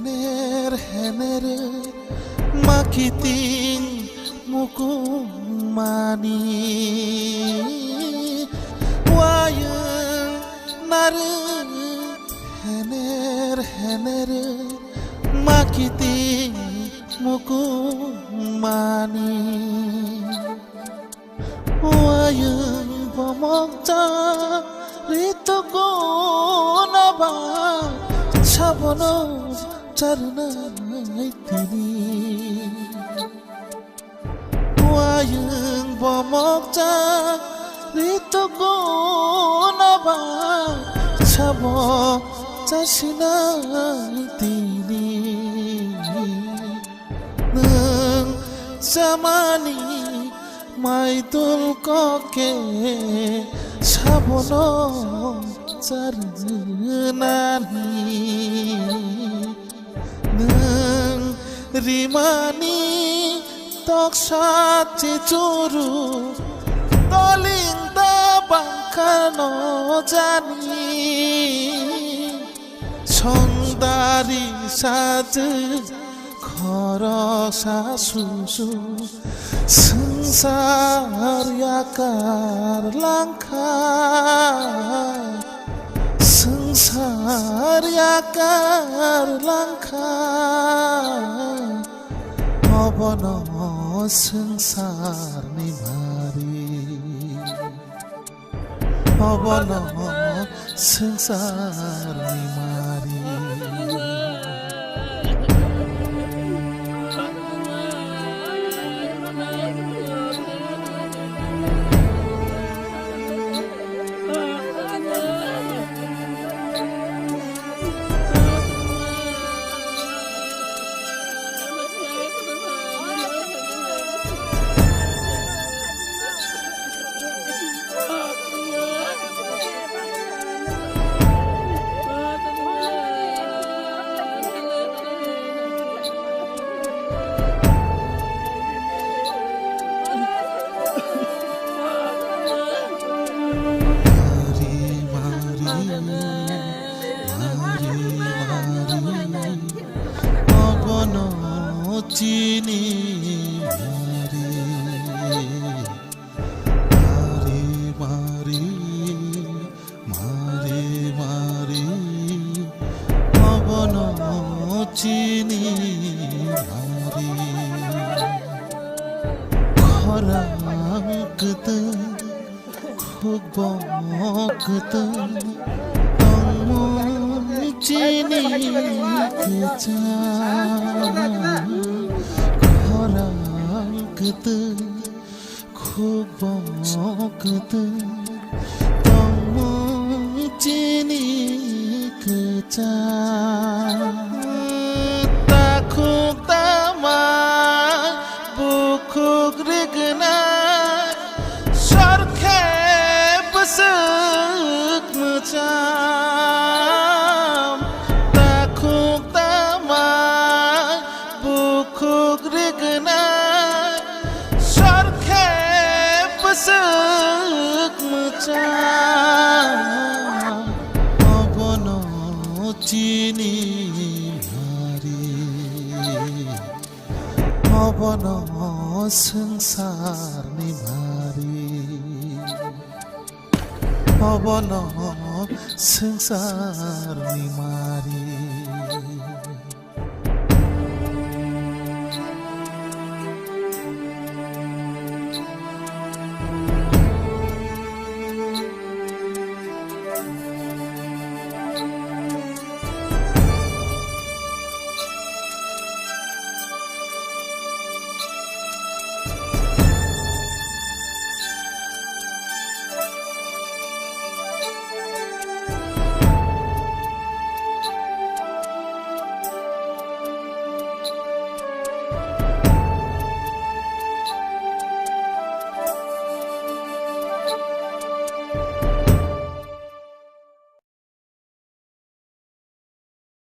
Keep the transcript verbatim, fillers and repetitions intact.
Hener hener ma kiting mukung mani, wayang narwk hener hener ma kiting mukung mani. Wayang bomokcha ritugo naba sabono charnai tini. Wayang bomokcha ritugo naba sabo chasinai tini. Nwng chamani maidul kok khe sabono charnani. Nwng rimani toksa chichuru toling da bangkhano jani. Songdari sajwk khoroksa susu swngchar yakar langkha, swngchar yakar langkha, obono swngcharni mari. Obono swngcharni mari. Mari, mari, mari, mari, obono chini mari. Mari, mari, mari, mari, obono chini mari. Khorang kwtwng, khukbo kwtwng, tongmung chini kwchang. Khorang kwtwng, khukbo kwtwng, tongmung chini kwchang. Takhuk tama bukhuk rignai, sorkhe bwswk mwcham. Takhuk tama bukhuk rignai, sorkhe bwswk mwcham, obono chini mari, obono swngcharni mari, obono swngcharni mari.